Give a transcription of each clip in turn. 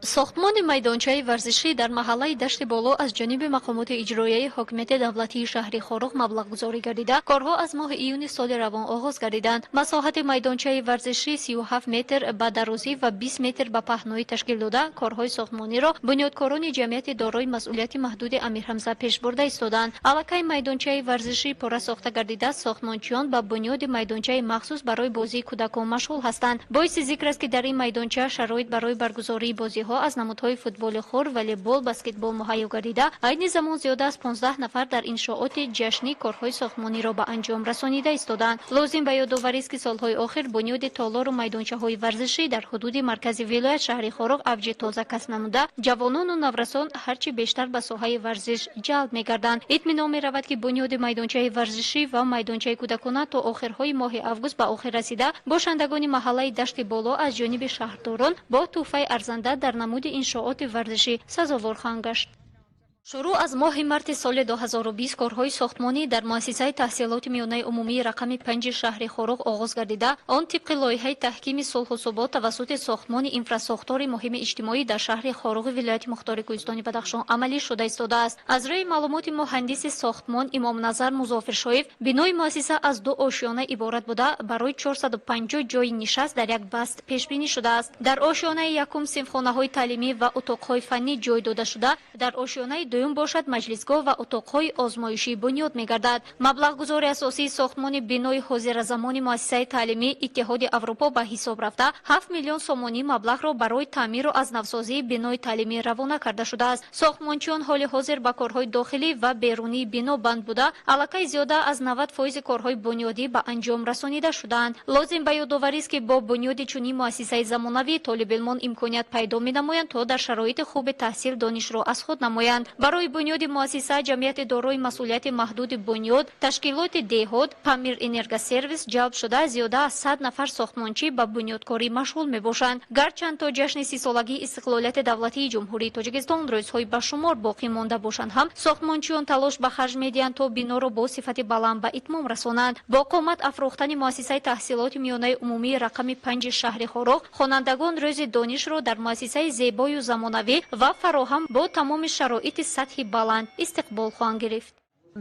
Сохтмони майдончаи варзишӣ дар маҳаллаи Дашти Боло аз ҷониби мақомоти иҷроияи ҳокимияти давлатии шаҳри Хоруғ маблағгузорӣ гардида, корҳо аз моҳи июни соли равон оғоз гардиданд. Масоҳати майдончаи варзишӣ 37 метр ба дарозӣ ва 20 метр ба паҳноӣ ташкил дода, корҳои сохтмониро бунёдкорони ҷамъияти дорои масъулияти маҳдуди Амирҳамза пеш бурда истодаанд. Аллакай майдончаи варзишӣ пурра сохта гардида, сохтмончиён ба бунёди майдончаи махсус барои бозии кӯдакон машғул ҳастанд. Боиси зикр аст, ки дар ин майдонча шароит барои баргузории бозиҳо аз намудҳои футболи хурд, волейбол, баскетбол муҳайё гардида, айни замон зиёда аз 15 нафар дар иншооти ҷашнӣ корҳои сохтмониро ба анҷом расонида истодаанд. Лозим ба ёдоварист, ки солҳои охир бунёди толору майдончаҳои варзишӣ дар ҳудуди маркази вилоят, шаҳри Хоруғ, авҷи тоза касб намуда, ҷавонону наврасон ҳарчи бештар ба соҳаи варзиш ҷалб мегарданд. Итминон меравад, ки бунёди майдончаи варзишӣ ва майдончаи кӯдакона то охирҳои моҳи август ба охир расида, бошандагони маҳаллаи Дашти Боло аз ҷониби шаҳрдорон бо тӯҳфаи арзанда дар намуди иншооти варзишӣ сазовор хоҳанд гашт. Шурӯъ аз моҳи марти соли 2020 корҳои сохтмонӣ дар муассисаи таҳсилоти миёнаи умумии рақами 5-и шаҳри Хоруғ оғоз гардида, он тибқи лоиҳаи таҳкими сулҳу субот тавассути сохтмони инфрасохтори муҳими иҷтимоӣ дар шаҳри Хоруғи вилояти мухтори Кӯҳистони Бадахшон амалӣ шуда истодааст. Аз рӯи маълумоти муҳандиси сохтмон Имомназар Музофиршоев, бинои муассиса аз ду ошёна иборат буда, барои 450 ҷойи нишаст дар як баст пешбинӣ шудааст. Дар ошёнаи якум синфхонаҳои таълимӣ ва утоқҳои фаннӣ ҷой дода шуда, дар ошёнаи дуюм бошад, маҷлисгоҳ ва утоқҳои озмоишӣ бунёд мегардад. Маблағгузори асосии сохтмони бинои ҳозиразамони муассисаи таълимӣ Иттиҳоди Аврупо ба ҳисоб рафта, 7 миллион сомонӣ маблағро барои таъмиру аз навсозии бинои таълимӣ равона карда шудааст. Сохтмончиён ҳоли ҳозир ба корҳои дохилӣ ва берунии бино банд буда, аллакай зиёда аз 90 фоизи корҳои бунёдӣ ба анҷом расонида шудаанд. Лозим ба ёдоварист, ки бо бунёди чунин муассисаи замонавӣ толибилмон имконият пайдо менамоянд, то дар шароити хуби таҳсил донишро аз худ намоянд. Барои бунёди муассиса ҷамъияти дорои масъулияти маҳдуди Бунёд, ташкилоти Деҳот, Памир Энергосервис ҷалб шуда, зиёда аз 100 нафар сохтмончӣ ба бунёдкорӣ машғул мебошанд. Гарчанд то ҷашни 30-солагии истиқлолияти давлатии Ҷумҳурии Тоҷикистон рӯзҳои ба шумор боқӣ монда бошанд ҳам, сохтмончиён талош ба харҷ медиҳанд, то биноро бо сифати баланд ба итмом расонанд. Бо қомат афрохтани муассисаи таҳсилоти миёнаи умумии рақами 5-и шаҳри Хоруғ, хонандагон рӯзи донишро дар муассисаи зебою замонавӣ ва фароҳам бо тамоми шароити сатҳи баланд истиқбол хоҳанд гирифт.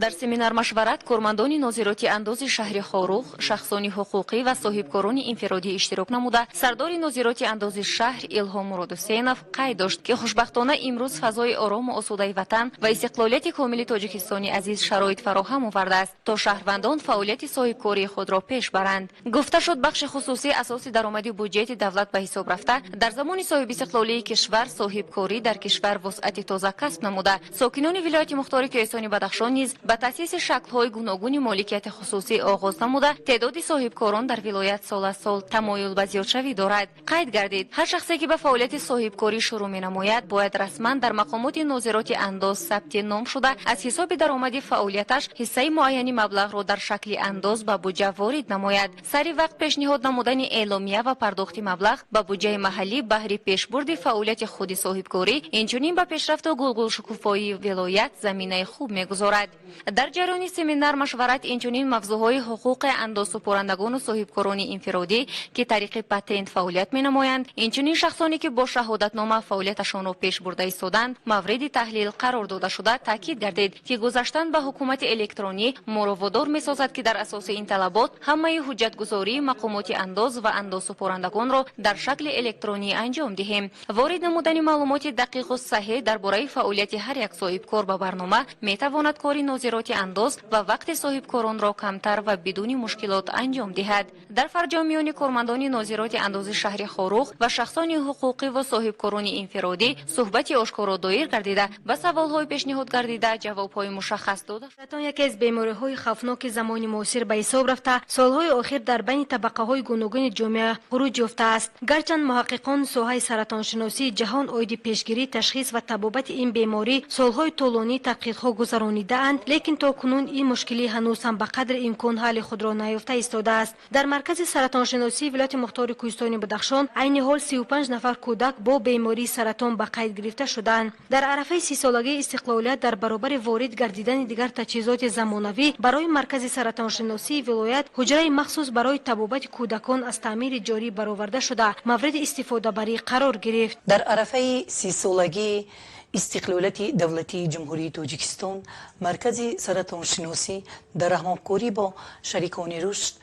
Дар семинар-машварат кормандони нозироти андози шаҳри Хоруғ, шахсони ҳуқуқӣ ва соҳибкорони инфиродӣ иштирок намуда, сардори нозироти андози шаҳр Илҳом Муродҳусейнов қайд дошт, ки хушбахтона имрӯз фазои орому осудаи ватан ва истиқлолияти комили Тоҷикистони азиз шароит фароҳам овардааст, то шаҳрвандон фаъолияти соҳибкории худро пеш баранд. Гуфта шуд, бахши хусусӣ асоси даромади буҷети давлат ба ҳисоб рафта, дар замони соҳибистиқлолии кишвар соҳибкорӣ дар кишвар вусъати тоза касб намуда, сокинони вилояти мухтори Кӯҳистони Бадахшон низ ба таъсиси шаклҳои гуногуни моликияти хусусӣ оғоз намуда, теъдоди соҳибкорон дар вилоят сол аз сол тамоюл ба зиёдшавӣ дорад. Қайд гардид, ҳар шахсе ки ба фаъолияти соҳибкорӣ шурӯъ менамояд, бояд расман дар мақомоти нозироти андоз сабти ном шуда, аз ҳисоби даромади фаъолияташ ҳиссаи муайяни маблағро дар шакли андоз ба буҷа ворид намояд. Сари вақт пешниҳод намудани эъломия ва пардохти маблағ ба буҷаи маҳаллӣ баҳри пешбурди фаъолияти худи соҳибкорӣ, инчунин ба пешрафту гулгулшукуфоии вилоят заминаи хуб мегузорад. Дар ҷараёни семинар машварат инчунин мавзӯъҳои ҳуқуқи андозсупорандагону соҳибкорони инфиродӣ, ки тариқи патент фаъолият менамоянд, инчунин шахсоне ки бо шаҳодатнома фаъолияташонро пеш бурда истоданд, мавриди таҳлил қарор дода шуда, таъкид гардид, ки гузаштан ба ҳукумати электронӣ моро водор месозад, ки дар асоси ин талабот ҳамаи ҳуҷҷатгузории мақомоти андоз ва андозсупорандагонро дар шакли электронӣ анҷом диҳем. Ворид намудани маълумоти дақиқу саҳеҳ дар бораи фаъолияти ҳар як соҳибкор ба барнома метавонад кори нозироти андоз ва вақти соҳибкоронро камтар ва бидуни мушкилот анҷом диҳад. Дар фарҷом миёни кормандони нозироти андози шаҳри Хоруғ ва шахсони ҳуқуқӣ ва соҳибкорони инфиродӣ суҳбати ошкоро доир гардида, ба саволҳои пешниҳод гардида ҷавобҳои мушаххас дода. Саратон яке аз бемориҳои хавфноки замони муосир ба ҳисоб рафта, солҳои охир дар байни табақаҳои гуногуни ҷомеа хуруҷ ёфтааст. Гарчанд муҳаққиқони соҳаи саратоншиносии ҷаҳон оиди пешгирӣ, ташхис ва табобати ин беморӣ солҳои тӯлонӣ тадқиқҳо гузаронидаанд. Лекин то кунун ин мушкилӣ ҳанӯз ҳам ба қадри имкон ҳалли худро наёфта истодааст. Дар маркази саратоншиносии вилояти мухтори кӯҳистони Бадахшон айни ҳол 35 нафар кӯдак бо бемории саратон ба қайд гирифта шудаанд. Дар арафаи 30-солагии истиқлолият дар баробари ворид гардидани дигар таҷҳизоти замонавӣ барои маркази саратоншиносии вилоят ҳуҷраи махсус барои табобати кӯдакон аз таъмири ҷорӣ бароварда шуда, мавриди истифодабарӣ қарор гирифт. Дар арафаи 30-солагии истиқлолияти давлатии Ҷумҳурии Тоҷикистон маркази саратоншиносӣ дар ҳамкорӣ бо шарикони рушд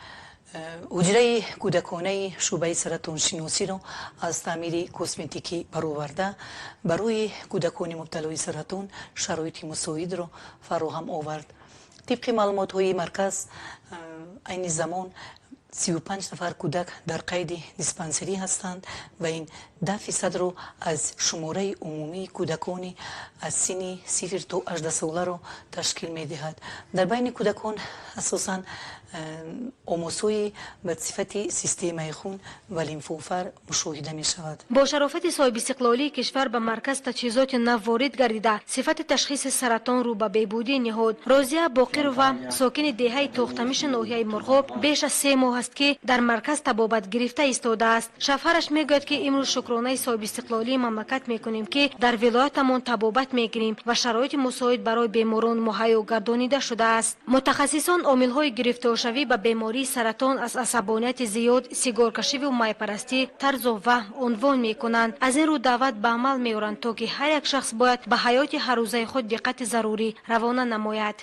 ҳуҷраи кӯдаконаи шӯъбаи саратоншиносиро аз таъмири косметикӣ бароварда, барои кӯдакони мубталои саратон шароити мусоидро фароҳам овард. Тибқи маълумотҳои марказ, айни замон 35 нафар кӯдак дар қайди диспансерӣ ҳастанд ва ин 10 фисадро аз шумораи умумии кӯдакони аз синни 0 то 18 соларо ташкил медиҳад. Дар байни кӯдакон асосан омосҳои ба сифати системаи хун ва лимфофар мушоҳида мешавад. Бо шарофати соҳибистиқлолии кишвар ба марказ таҷҳизоти нав ворид гардида, сифати ташхиси саратон рӯ ба беҳбудӣ ниҳод. Розия Боқирова, сокини деҳаи Тохтамиши ноҳияи Мурғоб, беш аз 3 моҳ аст, ки дар марказ табобат гирифта истодааст. Шавҳараш мегӯяд, ки имрӯз шукронаи соҳибистиқлолии мамлакат мекунем, ки дар вилоятамон табобат мегирем ва шароити мусоид барои беморон муҳайё гардонида шудааст. Мутахассисон омилҳои гирифторшавӣ ба бемории саратон аз асабонияти зиёд, сигоркашиву майпарастӣ, тарзу ваҳм унвон мекунанд. Аз ин рӯ даъват ба амал меоранд, то ки ҳар як шахс бояд ба ҳаёти ҳаррӯзаи худ диққати зарурӣ равона намояд.